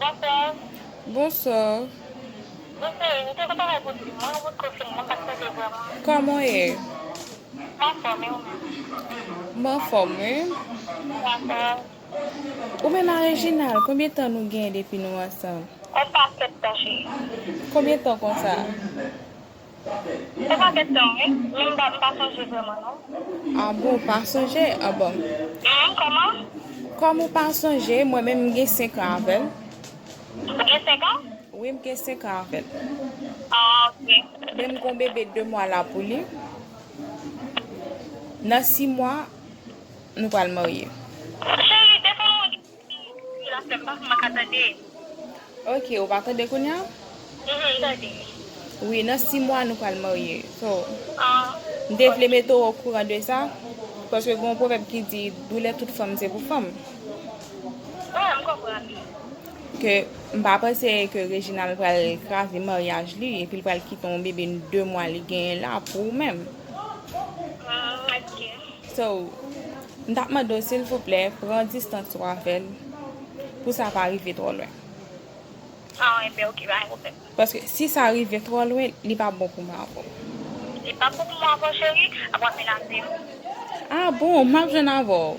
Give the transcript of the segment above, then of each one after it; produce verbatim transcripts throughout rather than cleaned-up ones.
Bonswa. Bonswa. Bonswa, ou te konn bagay pou di mwen, ou potko fin, mwen pa t tande vrèman. Kòman w ye? M anfòm, e ou menm? M anfòm, wi. M anfòm. Ou menm a Reginald, konbyen tan nou gen depi nou ansanm? On pakèt tan, cheri. Konbyen tan konsa? On pakèt tan, wi. Men m pa, m pa sonje vrèman, non. Ah bon, ou pa sonje? Ah bon. Hum, kòman? Kòm ou pa sonje, mwen menm m gen senk an avè l. Ou gen senk an? Wi, m gen senk an avè l. Ah, ok. Men m gon bebe de mwa la pou li. Nan sis mwa, nou pral marye. Cheri, telefòn ou gen pi la, frè m pa fè m ka tande. Ok, ou pa tande kounye a? Mhm, m tande. Wi, nan sis mwa, nou pral marye. So, ah, m te vle mete w okouran de sa, paske gen yon pwovèb ki di, doulè tout fanm se pou fanm. Wi, m konprann. Ke m pa panse ke Reginald pral kraze maryaj li, epi l pral kite yon bebe de mwa li genyen la pou ou menm. Mm, ok. So, m t ap mande w, silvouplè, pran distans ou avè l, pou sa pa rive twò lwen. Ah, enben, ok, pa gen pwoblèm. Paske si sa rive twò lwen, li p ap bon pou mwen avè w. Li p ap bon pou mwen avè w, cheri, ap wè menace m. Ah bon, m ap jwenn avè w.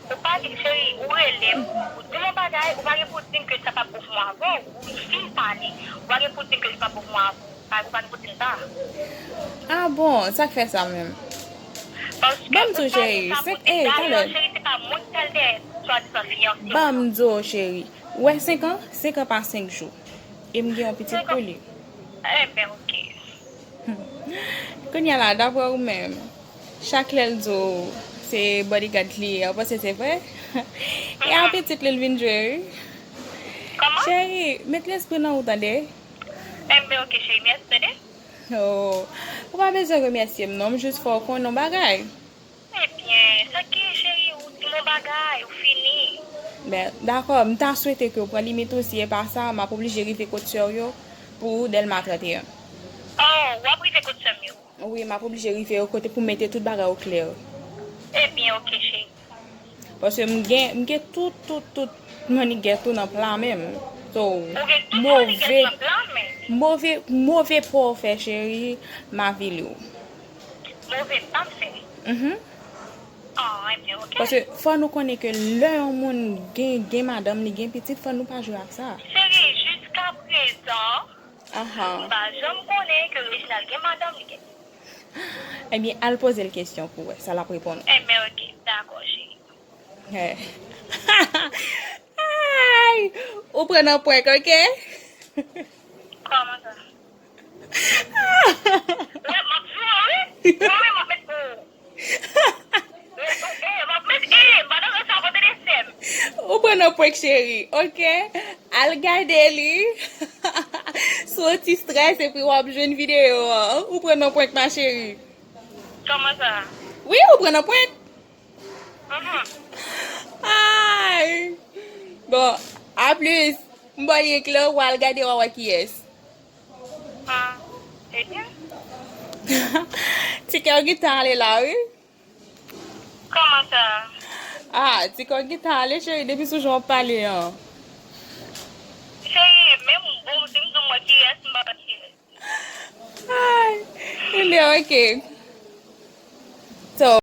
Ou pa gen, cheri, ou rele m, ou di m yon bagay, ou pa gen pou di m ke sa p ap bon pou mwen avè w. Ou fin pale, ou pa gen pou di m ke li p ap bon pou mwen avè w. Ou pa, ou pa gen pou di m sa. Ah bon, sa k fè sa menm? Paske ban m di w, cheri, se, ey, talè. Cheri, se pa mwen ki pral dèyè swadizan fiyanse w. Ban m di w, cheri. Ou wè senk an? Senk an pa senk jou. E m gen yon pitit pou li. Enben, ok. Kounye a la, daprè ou menm, chak lè l di w se bodyguard li ye, ou panse se vre? E a pitit li l vin jwe, wi. Kòman? Cheri, met lespri nan ou, tande. Enben, ok, cheri, mèsi, tande. Oh, ou pa bezwen remèsye m, non, m jis fè w konnen yon bagay. Ebyen, sa k genyen, cheri, ou di m yon bagay, ou fini. Ben, dakò, m ta swete ke w pran limit ou, si e pa sa, m ap oblije rive kot sè w yo pou Dèlma trannteyen. Oh, w ap rive kot sè m yo? Wi, m ap oblije rive yo kote pou mete tout bagay o klè. Ebyen, ok, cheri. Paske m gen, m gen tout, tout, tout mannigèt ou nan pla menm. So, ou gen tout mannigèt move, nan pla menm? Move, move pa w fè, cheri, m avili w. Move pa m fè? Mhm. Ah, ebyen, ok. Paske fò nou konnen ke lè yon moun gen, gen madanm, li gen pitit, fò nou pa jwe ak sa. Cheri, jiskaprezan, aha, m pa janm konnen ke Reginald gen madanm, li gen pitit. Ebyen, al poze l kesyon pou w wè sa l ap reponn ou. Enben, ok, dakò, cheri. Hey. Ay! Ou pran nan prank, ok? Kòman sa? Wè, m ap jwe, wi. Mwen menm m ap met pou ou. E, e, m ap met, e, madanm sa pote de sèm. Ou pran nan prank, cheri, ok? Al gade li. Si w ti strès epi w ap jwenn videyo an. Ou pran nan prank, ma chérie. Kòman sa? Wi, ou pran nan prank. Mhm. Ay! Bon, a plis. M ba w link lan, w al gade, w a wè kiyès. Ah, ebyen. Tikè w gentan ale la, wi. Kòman sa? Ah, tikè w gentan ale, cheri, depi sou jan w ap pale an. Cheri, menm bon, si m di w mwen kiyès, m pa konn kiyès. Ay, ebyen, ok. So,